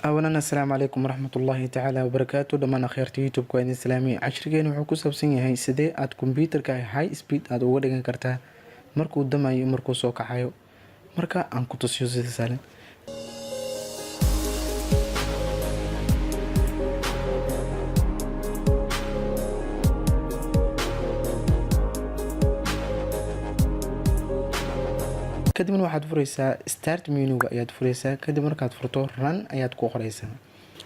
Awalan, assalaamu calaykum waraxmatullaahi tacaala wabarakaatu. Dhammaan akhyaarta YouTube waa idin salaamay. Cashirkeena wuxuu ku saabsan yahay sidee aad kombyuutarka high speed aad uga dhigan kartaa markuu damayo iyo markuu soo kacayo. Marka aan ku tusiyo sida sahlan. Kadibna waxaad fureysaa start menuga ayaad fureysaa. Kadib markaad furto, run ayaad ku qoreysaa.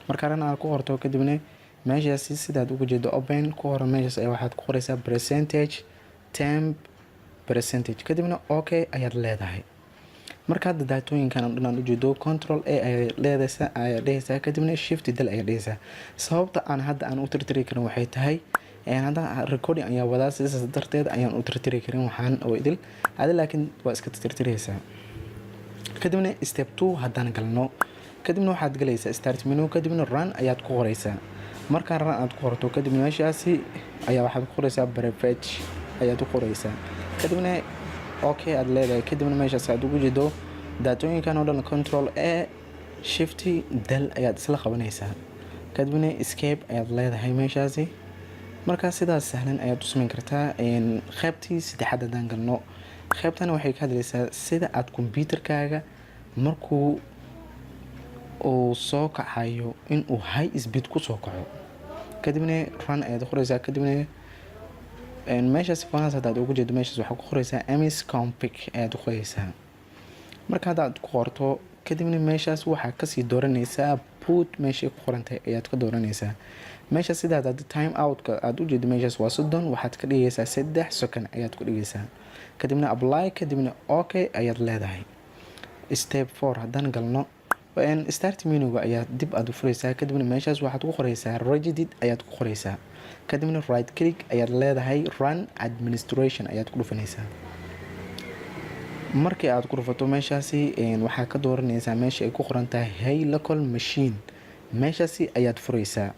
Marka run aad ku qorto, kadibna meeshaasi sidaad uga jeedo open ku qoran, meeshaas ayaa waxaad ku qoreysaa percentage temp percentage. Kadibna okay ayaad leedahay. Marka hadda daatooyinkan oo dhan aad ujeedo, control A ayaad leedaysaa, ayaad dhehaysaa, kadibna shift del ayaad dhehaysaa. Sababta aan hadda aan u tirtiri karin waxay tahay hadda recording ayaa wadaa, sidaas darteed ayaan u tirtiri karin waxaan oo idil adi, laakiin waa iska tirtiraysaa. Kadibna step two haddaan galno, kadibna waxaad galaysaa start menu, kadibna run ayaad ku qoreysaa. Markaa run aad ku qorto, kadibna meeshaasi ayaa waxaad ku qoreysaa prefetch ayaad ku qoreysaa. Kadibna okay aad leedahay. Kadibna meeshaas aad ugu jeedo daatooyinkan oo dhan, control A shift del ayaad isla qabanaysaa. Kadibna escape ayaad leedahay meeshaasi. Markaa sidaas sahlan ayaad u samayn kartaa. Qaybtii saddexaad haddaan galno, qaybtan waxay ka hadlaysaa sida aad kombyuutarkaaga markuu uu soo kacayo inuu high speed kusoo kaco. Kadibna run ayaad qoreysaa. Kadibna meeshaas fanaas haddaad ugu jeedo, meeshaas waxaad ku qoreysaa msconfig ayaad qoreysaa. Marka haddaad ku qorto, kadibna meeshaas waxaa kasii dooranaysaa boot meeshay ku qorantahay ayaad ka dooranaysaa. Meeshaas sidaad hadda time outka aad ujeedo, meeshaas waa 30, waxaad ka dhigaysaa 3 second ayaad ku dhigaysaa. Kadibna apply, kadibna okay ayaad leedahay. Step four haddaan galno, start menuga ayaa dib aad u fureysaa. Kadibna meeshaas waxaad ku qoreysaa regedit ayaad ku qoreysaa. Kadibna right click ayaad leedahay, run administration ayaad ku dhufanaysaa. Markii aad ku dhufato meeshaasi, waxaa ka dooranaysaa meesha ay ku qoran tahay hey local machine, meeshaasi ayaad fureysaa.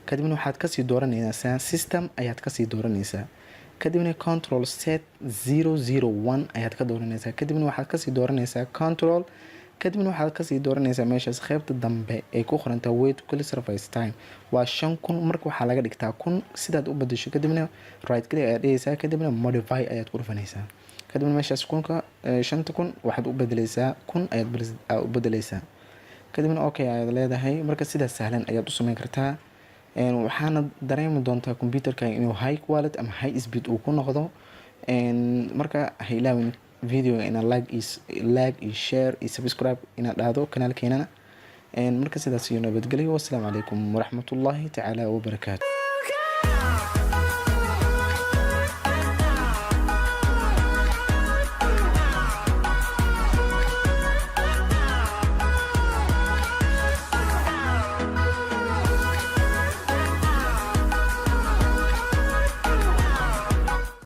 Kadibna waxaad kasii dooranaysaa system ayaad kasii dooranaysaa. Kadibna control set 001 ayaad ka dooranaysaa. Kadibna waxaad kasii dooranaysaa control. Kadibna waxaad kasii dooranaysaa meeshaas qeybta dambe ay ku qorantahay wait kill service time waa 5000, marka waxaa laga dhigtaa 1000 sidaad u badasho. Kadibna right click ayaad dhigaysaa, kadibna modify ayaad ku dhufanaysaa. Kadibna meeshaas kunka 5000 waxaad u bedeleysaa 1000 ayaad u bedeleysaa. Kadibna okay ayaad leedahay. Marka sidaas sahlan ayaad u sameyn kartaa. Waxaana dareemi doontaa computerka inuu high quality ama high speed uu ku noqdo. Marka ha ilaawin videoga inaad like iyo share iyo subscribe inaad dhahdo kanaalkeenana. Marka sidaas iyo nabadgelyo. Wassalaamu calaykum waraxmatullaahi tacaala wabarakaatu.